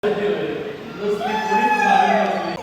नसली कोणीच मागणी नसली.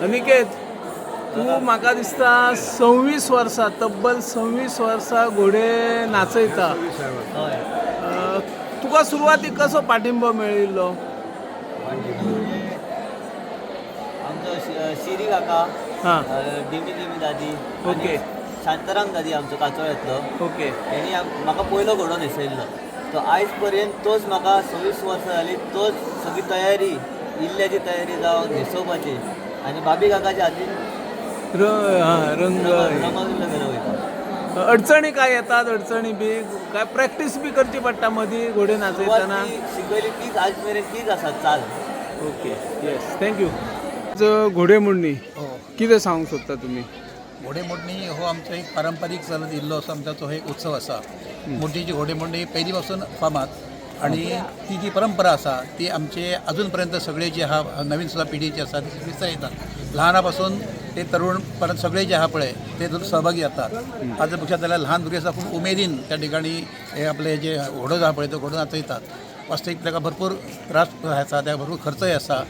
अनिकेत, तूं म्हाका दिसता 26 वर्सां, तब्बल 26 वर्सां घोडे नाचयता. हय. तुका सुरवातीक कसो पाठिंबो मेळिल्लो? आमचो शिरी काका, हां डिमी डिमी दादी, ओके. आनी शांताराम दादी आमचो काचोळ्यांतलो. तेणी म्हाका पयलो घोडो न्हेसयल्लो. तो आयज पर्यंत तोच म्हाका 26 वर्सां जाली, तोच सगळी तयारी, इल्ल्याची तयारी जावं न्हेसोवपाची, आनी बाबी काकाच्या हातीन हां, रंग. रंगविल्लो गेलो वयता. अडचणी काय येतात? अडचणी बी काय, प्रॅक्टीस बी करची पडटा मदीं घोडे नाचयतना? सुरवात ती शिकयली तीच आज मेरेन तीच आसा चाल. Okay, yes, thank you. घोडेमोडणी कितें सांगूंक सोदता तुमी? घोडेमोडणी हो आमचो एक पारंपारीक चलत इल्लो असो आमचो तो एक उत्सव आसा. मुड्डीची घोडेमोडणी पयलीं पासून फामाद आनी ती जी परंपरा आसा ती आमचे अजून पर्यंत सगळे जे आहा, नवीन सुद्दां पिढी जी आसा ती विसरतात. लहाना पासून ते तरुण परत सगळे जे आहा पळय ते तातूंत सहभागी जातात. आज पक्षात जाल्यार ल्हान भुरगीं आसा, खूब उमेदीन त्या ठिकाणी हे आपले जे घोडो आहा पळय तो घोडो नाचयतात. वास्तवीक ताका भरपूर त्रास आसा, ताका भरपूर खर्चय आसा,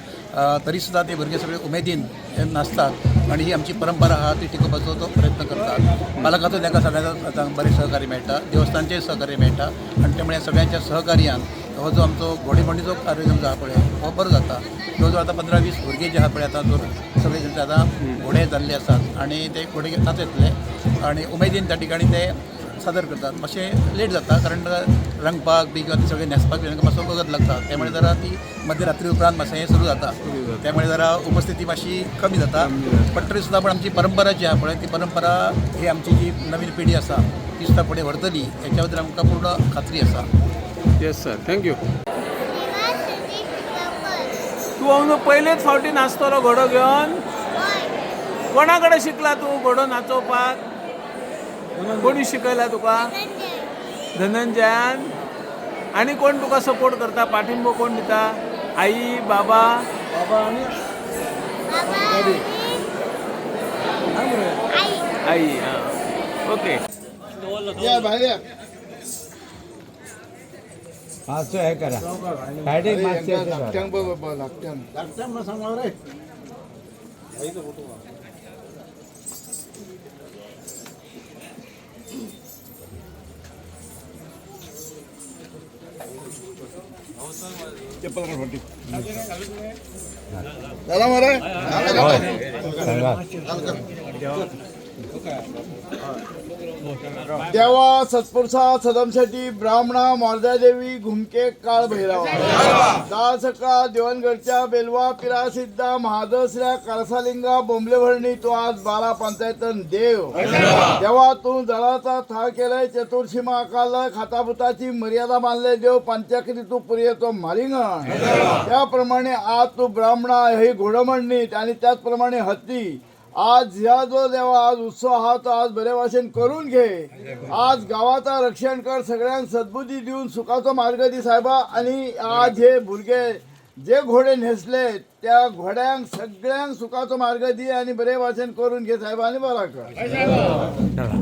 तरी सुद्दां ते भुरगे सगळे उमेदीन हे नाचतात आनी ही आमची परंपरा आहा ती टिकोवपाचो तो प्रयत्न करतात. पालकाचो तांकां सगळ्यांचो बरें सहकार्य मेळटा, देवस्थानचें सहकार्य मेळटा आनी त्यामुळे सगळ्यांच्या सहकार्यान हो जो आमचो घोडेमोडणीचो कार्यक्रम जो आहा पळय हो बरो जाता. जवळ जवळ आतां 15-20 भुरगे जे आहा पळय आतां सगळे जाण आतां घोडे जाल्ले आसात आनी ते घोडे नाचयतले आनी उमेदीन त्या ठिकाणी ते सादर करतात. मातशें लेट जाता कारण रंगपाक बी किंवा ते सगळे न्हेसपाक बी तांकां मातसो वगत लागता, त्यामुळे जरा ती मध्यरात्री उपरांत मातशें हें सुरू जाता, त्यामुळे जरा उपस्थिती मातशी कमी जाता. पण तरी सुद्दां पण आमची परंपरा जी आहा पळय ती परंपरा ही आमची जी नवीन पिढी आसा ती सुद्दां फुडें व्हरतली हेच्या बद्दल आमकां पूर्ण खात्री आसा. येस सर, thank you. तूं अंदू पयलेच फावटी नाचतलो घोडो घेवन? कोणा कडेन शिकला तूं घोडो नाचोवपाक? कोणी शिकयला तुका? धनंजयान. आनी कोण तुका सपोर्ट करता? पाठिंबो कोण दिता? आई, बाबा? आई. हां, ओके. मातसो हे करा सायडीक मातशें अशें करा. झाला मरे. हय, सांगा. देवा सत्पुरुषा सदमसाठी ब्राह्मणा मोरजादेवी घुमके काळ भैरवा दासका देवणगडच्या बेलवा पिरासिद्धा महादसऱ्या कळसालिंगा बोंबलेभरणी तो आज बारा पंचायतन देव. देवा तू जळाचा थाळ केलाय, चतुर्शीमा आकारलाय, खातापुताची मर्यादा बांधले देव, पंचाकरी तू पुरेतो मारिंगण. त्याप्रमाणे आज तू ब्राह्मणा हे घोडमंडणीत आणि त्याचप्रमाणे हत्ती आज ह्या जो देवा आज उत्सव हा तो आज बरे भाशेन करून घे. आज गावाचा रक्षण कर, सगळ्यांना सद्बुद्धी देऊन सुखाचा मार्ग दी साहेबा. आणि आज हे भुरगे जे घोडे न्हेसले त्या घोड्यांक सगळ्यांक सुखाचो मार्ग दी आणि बरे भाशेन करून घे साहेबा आणि बरा कर.